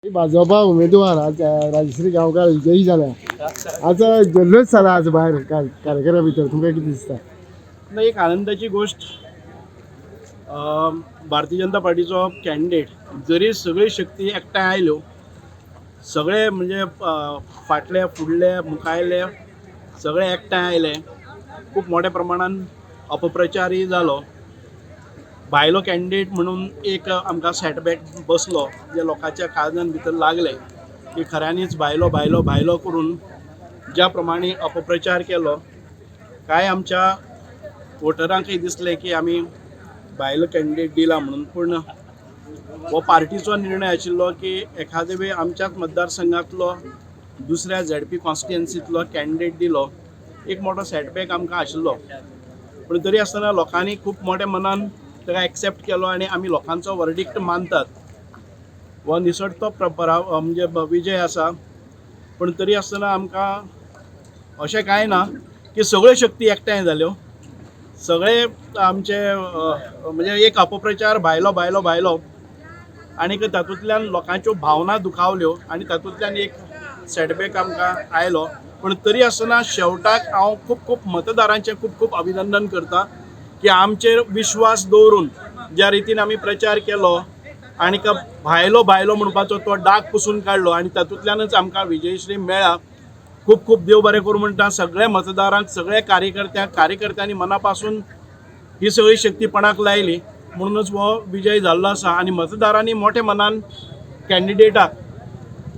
भाजपा उमेदवार आज राजश्री गांवकार विजयी जाल्या. आज जल्लोष जाला आज भायर कार्यकर्त्या भितर, तुमकां कितें दिसता? ना, एक आनंदाची गोष्ट. भारतीय जनता पार्टीचो कॅन्डिडेट जरी सगळी शक्ती एकठांय आयल्यो, सगळे म्हणजे फाटले फुडले मुखायले सगळे एकठांय आयले, खूब मोठ्या प्रमाणान अपप्रचारय जालो. भायलो कॅन्डिडेट म्हणून एक आमकां सेटबॅक बसलो, जे लोकांच्या काळजान भितर लागले की खऱ्यांनीच भायलो भायलो भायलो करून ज्या प्रमाणे अपप्रचार केलो, कांय आमच्या वोटरांकय दिसलें की आमी भायलो कॅन्डिडेट दिला म्हणून. पूण हो पार्टीचो निर्णय आशिल्लो की एखादे वेळ आमच्याच मतदारसंघातलो दुसऱ्या झेडपी कॉन्स्टिट्युएन्सींतलो कॅन्डिडेट दिलो, एक मोठो सेटबॅक आमकां आशिल्लो. पूण तरी आसतना लोकांनी खूब मोठ्या मनान ताका एक्सेप्ट केलो आनी आमी लोकांचो वर्डिक्ट मानतात. हो निसर्गतो म्हणजे विजय आसा. पूण तरी आसतना आमकां अशें कांय ना की सगळ्यो शक्ती एकठांय जाल्यो, सगळे आमचे म्हणजे एक अपप्रचार भायलो भायलो भायलो आनीक तातूंतल्यान लोकांच्यो भावना दुखावल्यो आनी तातूंतल्यान एक सेटबॅक आमकां आयलो. पूण तरी आसतना शेवटाक हांव खूब खूब मतदारांचें खूब खूब अभिनंदन करता की आमचेर विश्वास दवरून ज्या रितीन आमी प्रचार केलो आनीक भायलो भायलो म्हणपाचो तो डाग पुसून काडलो आनी तातूंतल्यानच आमकां विजयश्री मेळ्ळा. खूब खूब देव बरें करूं म्हणटा सगळ्या मतदारांक, सगळ्या कार्यकर्त्यांक. कार्यकर्त्यांनी मना पासून ही सगळी शक्ती पणाक लायली म्हणूनच हो विजय जाल्लो आसा. आनी मतदारांनी मोठ्या मनान कॅन्डिडेटाक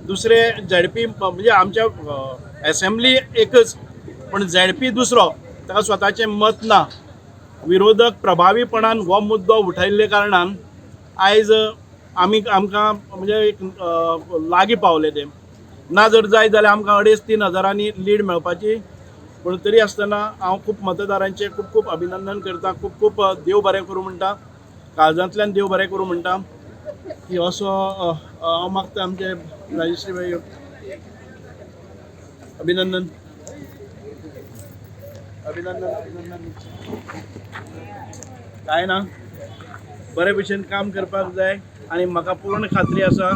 दुसरे झेडपी म्हणजे आमच्या एसेंब्ली एकच पण झेडपी दुसरो, ताका स्वताचें मत ना, विरोधक प्रभावीपणान हो मुद्दो उठयल्ले कारणान आयज आमी आमकां म्हणजे एक लागीं पावले ते. ना जर जाय जाल्यार आमकां 2.5-3 हजारांनी लीड मेळपाची. पूण तरी आसतना हांव खूब मतदारांचें खूब खूब अभिनंदन करता, खूब खूब देव बरें करूं म्हणटा, काळजांतल्यान देव बरें करूं म्हणटा की असो हांव मागता आमचे राजश्री भाई अभिनंदन अभिनंदन अभिनंदन. काय ना, बरे भशेन काम करपाक जाय आनी म्हाका पूर्ण खात्री आसा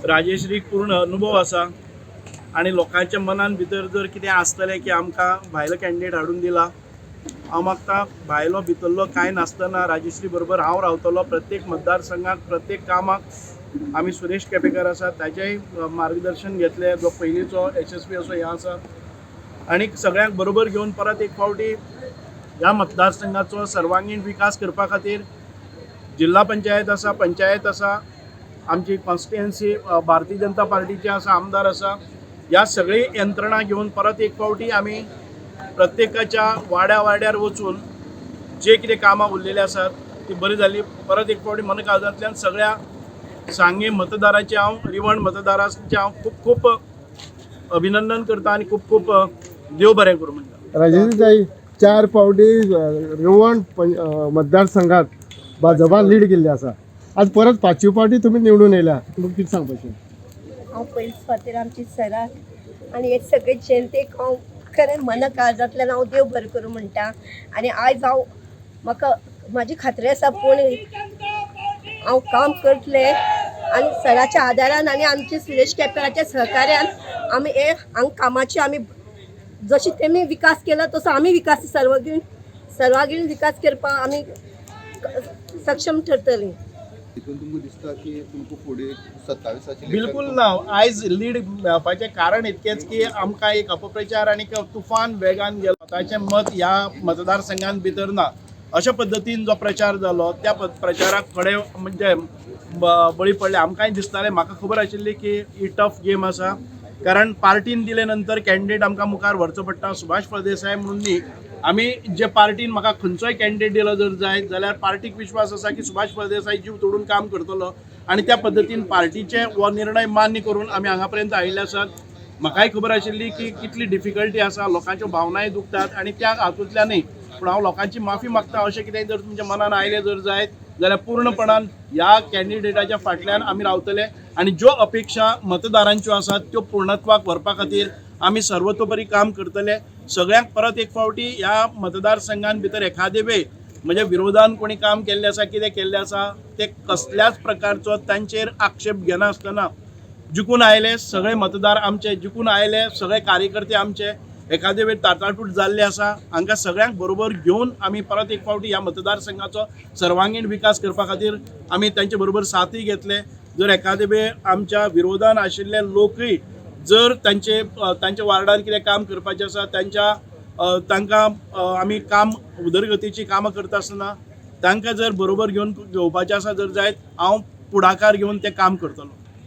राजेश्रीक पूर्ण अनुभव आसा आनी लोकांच्या मनान भितर जर कितें आसतलें की आमकां भायलो कॅन्डिडेट हाडून दिला, हांव मागता भायलो भितरलो कांय नासतना राजेश्री बरोबर हांव रावतलो. प्रत्येक मतदारसंघाक प्रत्येक कामाक आमी सुरेश केपेकार आसा ताचेंय मार्गदर्शन घेतलें, जो पयलींचो यशस्वी असो हें आसा आनी सगळ्यांक बरोबर घेवन परत एक फावटी ह्या मतदारसंघाचो सर्वांगीण विकास करपा खातीर जिल्हा पंचायत आसा, पंचायत आसा, आमची कॉन्स्टिट्युएन्सी भारतीय जनता पार्टीचे आसा, आमदार आसा, ह्या सगळी यंत्रणा घेवन परत एक फावटी आमी प्रत्येकाच्या वाड्या वाड्यार वचून जे कितें कामां उरलेलीं आसात ती बरी जाली. परत एक फावटी मन काळजांतल्यान सगळ्या सांगें मतदाराचें हांव, रिवण मतदारांचें हांव खूब खूब अभिनंदन करता आनी खूब खूब देव बरें करूं म्हणटा. राजेश ताई, 4 फावटी रिवण मतदारसंघात भाजपान लीड केल्ली आसा, आज परत 5वी फावटी तुमी निवडून येयल्या, तुमकां कितें सांगपाचें? हांव पयलींच फावटीर आमची सराक आनी हे सगळे जनतेक हांव खरें मना काळजांतल्यान हांव देव बरें करूं म्हणटा. आनी आयज हांव म्हाका म्हाजी खात्री आसा पूण हांव काम करतलें आनी सराच्या आदारान आनी आमच्या सुरेश केपेकाराच्या सहकार्यान आमी हे हांगा कामाची आमी जशी तेमी विकास केला तसो आमी विकास सर्वांगीण विकास करपाक आमी सक्षम ठरतली. हितून तुमकां दिसता की तुमकां फुडें 27 बिलकुल ना. आयज लीड मेळपाचें कारण इतकेंच की आमकां एक अपप्रचार आनी तुफान वेगान गेलो, ताचें मत ह्या मतदारसंघान भितर ना अशा पद्दतीन जो प्रचार जालो त्या प्रचाराक थोडे म्हणजे बळी पडले. आमकांय दिसतालें, म्हाका खबर आशिल्ली की ही टफ गेम आसा, कारण पार्टीन दिले नंतर कॅन्डिडेट आमकां मुखार व्हरचो पडटा. सुभाष फळदेसाय म्हणून न्ही, आमी जे पार्टीन म्हाका खंयचोय कॅन्डिडेट दिलो जर जायत जाल्यार पार्टीक विश्वास आसा की सुभाष फळदेसाय जीव तोडून काम करतलो आनी त्या पद्दतीन पार्टीचे हो निर्णय मान्य करून आमी हांगा पर्यंत आयिल्ले आसात. म्हाकाय खबर आशिल्ली की कितली डिफिकल्टी आसा, लोकांच्यो भावनाय दुखतात आनी त्या हातूंतल्यानय पूण हांव लोकांची माफी मागता. अशें कितेंय जर तुमच्या मनान आयलें जर जायत जाल्यार पूर्णपणान ह्या कॅन्डिडेटाच्या फाटल्यान आमी रावतले आनी ज्यो अपेक्षा मतदारांच्यो आसात त्यो पूर्णत्वाक व्हरपा खातीर आमी सर्वतोपरी काम करतले. सगळ्यांक परत एक फावटी ह्या मतदारसंघान भितर एखादे वेळ म्हणजे विरोधान कोणी काम केल्लें आसा, कितें केल्लें आसा, ते कसल्याच प्रकारचो तांचेर आक्षेप घेनासतना जिखून आयले सगळे मतदार आमचे, जिखून आयले सगळे कार्यकर्ते आमचे. एखादे वेळ ताटाटूट जाल्ले आसा, हांकां सगळ्यांक बरोबर घेवन आमी परत एक फावटी ह्या मतदारसंघाचो सर्वांगीण विकास करपा खातीर आमी तांचे बरोबर साथय घेतले. जर एखादे वेळ आमच्या विरोधान आशिल्ले लोकय जर तांच्या वार्डान कितें काम करपाचें आसा, तांकां आमी काम उदरगतीचीं कामां करता आसतना तांकां जर बरोबर घेवन घेवपाचें आसा जर जायत, हांव फुडाकार घेवन तें काम करतलो.